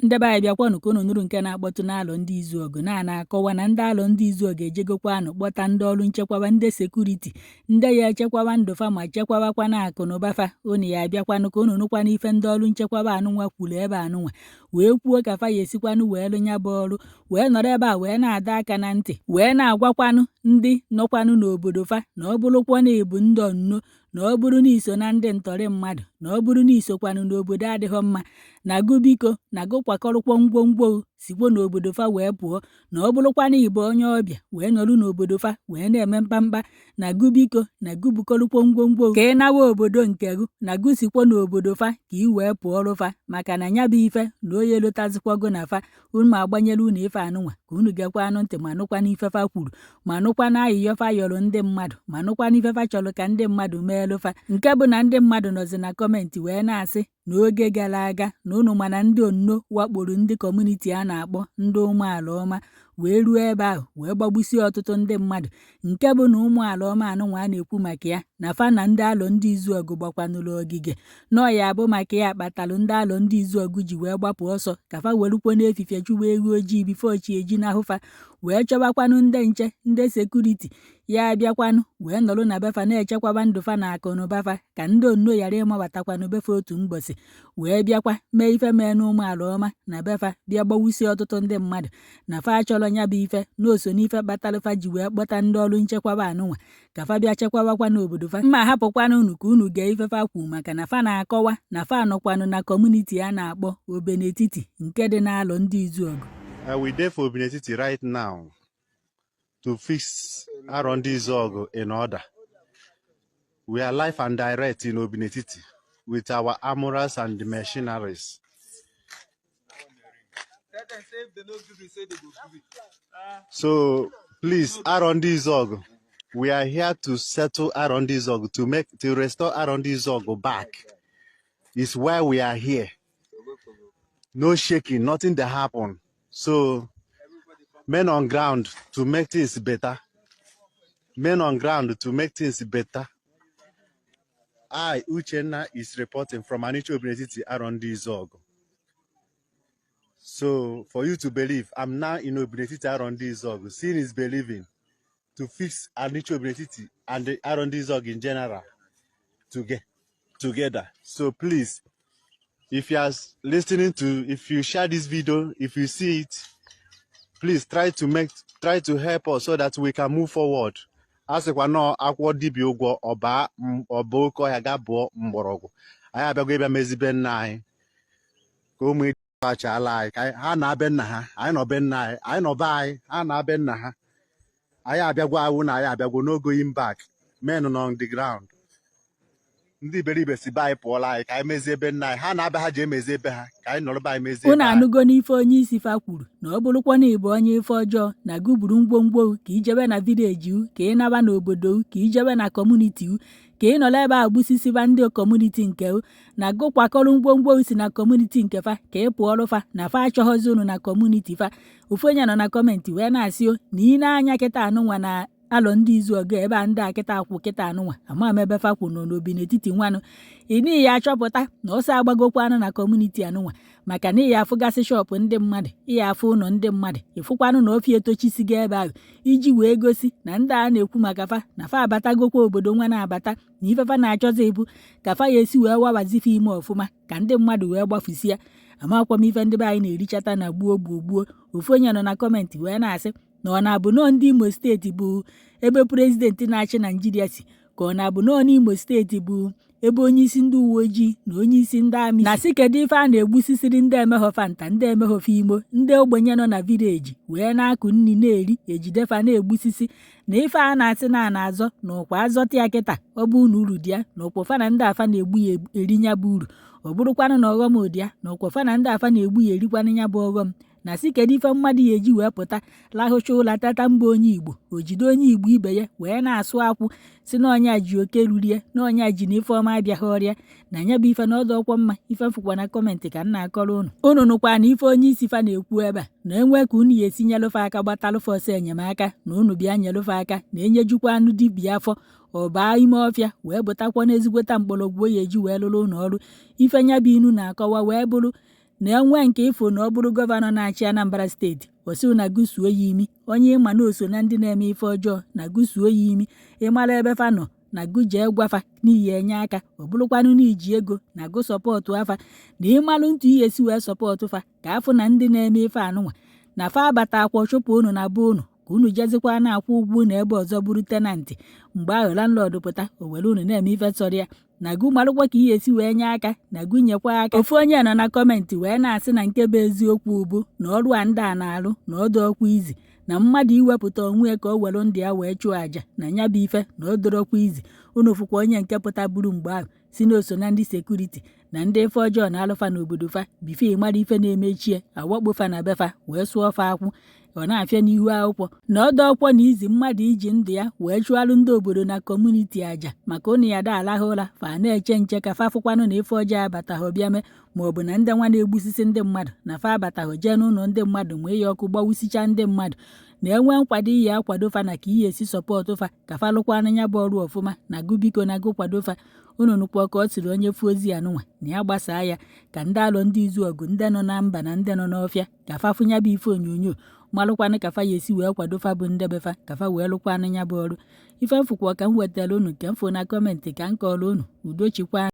Ndị be anyị, bịakwanụ ka unu nụrụ nke na-akpọtụ n'Alọ Ndị Izuọgụ na-akọwa na ndị Alọ Ndị Izuọgụ ejegokwanụ kpọta ndị ọrụ nchekwaba, ndị security, ndị ya echekwaba ndụ fa ma chekwabakwana akụ na ụba fa. Unu ya abịakwanụ ka unu nụkwanụ ife ndị ọrụ nchekwaba anụnwa kwuru ebe anụnwa, wee kwuo ka fa ya esikwanụ wee lụ nya bụ ọrụ, wee nọrọ ebe a wee na-adọ aka na ntị, wee na-agwakwanụ ndị nọkwanụ n'obodo fa na ọ bụrụkwa na ịbụ ndị onno, na ọ bụrụ na iso na ndị ntọrị mmadụ, na ọ bụrụ na isokwanụ n'obodo adịghọ mma, na gụ biko, na gụ kwakọrọkwọ ngwongwo sikwo n'obodo fa wee pụọ, na ọ bụrụkwa na ịbụ onye ọbịa wee nọrụ n'obodo fa wee na-eme mkpamkpa, na gụ biko, na gụ bukọrọkwọ ngwongwo ka ị nawa obodo nke gụ, na gụ sikwo n'obodo fa ka ị wee pụọrụ fa, maka na nya bụ ife na onye lotazikwago na fa. Unu ma agbanyere unu ife anụnwa ka unu gekwa anụ ntị ma nụkwanụ ife fa kwuru, ma nụkwanụ ayịyọ fa yọrọ ndị mmadụ, ma nụkwanụ ife fa chọrọ ka ndị mmadụ meelụ fa, nke bụ na ndị mmadụ nọzi na comment wee na-asị na oge gara aga na unu mana ndị onno wakporo ndị community a na-akpọ ndị ụmụala ọma, wee ruo ebe ahụ wee gbagbusie ọtụtụ ndị mmadụ, nke bụ na ụmụala ọma anụnwa a na-ekwu maka ya na fa na ndị Alọ Ndị Izuọgụ gbakwanụrụ ogige nọọ ya bụ maka ya kpatalụ ndị Alọ Ndị Izuọgụ ji wee gbapụ ọsọ ka fa werukwo n'efifie chụwa ewu ojii before chi eji n'ahụ fa, wee chọbakwanụ ndị nche, ndị security ya abịakwanụ wee nọrọ na befa na-echekwaba ndụ fa na akụ na ụba fa, ka ndị onno ghara ịmabatakwanụ befa otu mbọsị wee bịakwa mee ife mee n'ụmụala ọma na befa, bịa gbawusie ọtụtụ ndị mmadụ, na fa achọrọ nya bụ ife, na o so n'ife kpatara fa ji wee kpọta ndị ọrụ nchekwaba anụnwa ka fa bịa chekwabakwa n'obodo fa. Mma hapụkwanụ unu ka unu gee ife fa kwu, maka na fa na-akọwa na fa nọkwanụ na community a na-akpọ Obenetiti nke dị n'Alọ Ndị Izuọgụ. We dey for Obinetiti right now to fix Aro Ndi Izuogu in order. We are live and direct in Obinetiti with our armorers and the machineries. So please, Aro Ndi Izuogu, we are here to settle Aro Ndi Izuogu, to restore Aro Ndi Izuogu back. It's why we are here. No shaking, nothing dey happen. So men on ground to make things better. Men on ground to make things better. I, Uchenna, is reporting from Anichi Obinetiti, Aro Ndi Izuogu. So for you to believe, I'm now in Obinetiti, Aro Ndi Izuogu. Seeing is believing. To fix Anichi Obinetiti and the Aro Ndi Izuogu in general to get together. So please, if you are listening to, if you share this video, if you see it, please try to help us so that we can move forward. A sịkwa nọọ akwụọ dibịa ụgwọ ọba ọba oke ọhịa ga bụọ mgbọrọgwụ. Anyị abịago ịbịa mezibe nna anyị ka ụmụ achala anyị ka ha na-abịa nna ha. Anyị nọ be nna anyị, anyị nọ be anyị, ha na-abịa nna ha. Anyị abịagwo awụ na anyị abịagwo, no going back. Men nọ on the ground. Ndị iberibe si be anyị pụọla anyị ka anyị mezie ebe nna anyị. Ha na-abịa, ha ji emezi ebe ha, ka anyị nọrọ be anyị mezie Unu ebe anyị. anụgo n'ife onye isi fa kwuru, na ọ bụrụkwa na ịbụ onye ife ọjọọ, na gụ buru ngwongwo ka ijebe na village, ka ị naba n'obodo, ka ijebe na community, ka ị nọrọ ebe a gbusisiba ndị community nke, na gụ kwakọrọ ngwongwo si na community nke fa ka ị pụọrọ fa, na fa achọghọzi unu na community fa. Ofu onye nọ na comment wee na-asị o na ị na-anya kịta anụnwa na Alọ Ndị Izuọgụ ebe a ndị a kịta akwụ kịta anụnwa, ama m ebe fa kwụ nọ n'obi n'etiti nwanụ ịnị ya achọpụta na ọsọ agbagokwanụ na community anụnwa, maka na ịya afụgasị shop ndị mmadụ, ịya afụ ụlọ ndị mmadụ, ịfụkwanụ na ofi etochisigo ebe ahụ, iji wee gosi na ndị a na-ekwu maka fa na fa abatagokwa obodo nwa na-abata, na ife fa na-achọzi bụ ka fa ya esi wee wawazife ime ọfụma ka ndị mmadụ wee gbafusia. Amakwa m ife ndị be anyị na-erichata na gbuo gbuo gbuo. Ofu onye nọ na comment wee na-asị na ọ na-abụ nọọ ndị Imo State bụ ebe president na-achị Naijiria si, ka ọ na-abụ nọọ n'Imo State bụ ebe onye isi ndị uwe ojii na onye isi ndị army, na sị kedu ife a na-egbusisiri ndị emeghọfa nta, ndị emeghọfa imo, ndị ogbenye nọ na village wee na-akụ nri na-eri, ejidefa na-egbusisi, na ife a na-asị na a na-azọ na ụkwa azọta ya kịta, ọ bụ na uru dị ya na ụkwa fa na ndị afa na-egbu ya eri nya bụ uru, ọ bụrụkwanụ na ọghọm dị ya na ụkwa fa na ndị afa na-egbu ya erikwanụ ya bụ ọghọm, na sị kedu ife mmadụ ya eji wee pụta lahụcha ụla tata mba onye Igbo o jide onye Igbo ibe ya wee na-asụ akwụ, si na ọnya ji oke rurie, na ọnya ji na ife ọma abịaghị ọrịa, na nya bụ ife na ọdụ ọkwọ mma. Ife mfụkwa na comment ka m na-akọrọ unu. Unu nụkwa na ife onye isi fa na-ekwu ebe a, na enwe ka unu ya esi nyelụfe aka, gbatalụfe ọsọ enyemaka, na unu bịa nyelụfe aka, na enyejukwa anụ dibịa afọ, ọ baa ime ọfịa wee bụtakwa n'ezigbota mgbọrọgwụ o ya eji wee lụrụ ụlọ ọrụ. Ife nya bụ inu na-akọwa wee bụrụ Na enwe nke ịfụ na ọ bụrụ governor na-achị Anambra State, ọ sị na gụsuo ya imi. Onye ịma na oso na ndị na-eme ife ọjọọ, na gụsuo ya imi. Ịmara ebe fa nọ, na gụ jee gwafa n'ihi enye aka. Ọ bụrụkwanụ na iji ego, na gụ support afa, na ịmalụ ntụ ihe esi wee support fa, ka afụ na ndị na-eme ife anụnwa na fa abata akwa chụpụ unu na be unu, ka unu jezikwa na-akwụ ụgwọ unu ebe ọzọ, bụrụ tenant. Mgbe ahụ landlord pụta, o were unu na-eme ife sọrọ ya. Na gụ marụkwa ka ihe esi wee nye aka, na gụ nyekwa aka. Ofu onye nọ na comment wee na-asị na nke bụ eziokwu bụ na ọrụ a ndị a na-arụ na ọdụ ọkwa izi na mmadụ iwepụta onwe ya ka o were ndụ ya wee chụọ àjà na ya bụ ife na o dorokwa izi. Unu fụkwa onye nke pụta buru mgbe ahụ si na oso na ndị security na ndị ife ọjọọ na-alụfa n'obodo fa bife. Ịmara ife na-emechie awakpo fa na befa wee sụọ fa akwụ, ọ na-afịa n'ihu akwụkwọ na ọdọ ọkwọ na izi mmadụ iji ndụ ya wee chụọrụ ndị obodo na community àjà, maka ụnụ ya da alahụ ụra, fa na-eche nche ka fa fụkwanụ na ife ọjọọ abatahụ bịa mee, ma ọ bụ na ndị nwa na-egbusisi ndị mmadụ na fa abatahụ jee n'ụlọ ndị mmadụ ma ịya ọkụ gbawusicha ndị mmadụ. Na-enwe nkwado iyi akwado fa na ka iyi esi support fa ka fa lụkwanụ ya bụ ọrụ ọfụma, na gụ biko na gụ kwado fa. Unu nụkwa ka ọ sịrị onye fu ozi anụnwa na ya gbasaa ya, ka ndị alụ ndị izu ọgụ, ndị nọ na mba na ndị nọ n'ọfịa, ka fa fụ ya bụ ife onyonyo, malụkwanụ ka fa ya esi wee kwado fa bụ ndebefa, ka fa wee lụkwanụ ya bụ ọrụ. Ife mfụkwa ka m wetara unu nke mfụ na comment ka m kọrọ unu. Udo chikwa.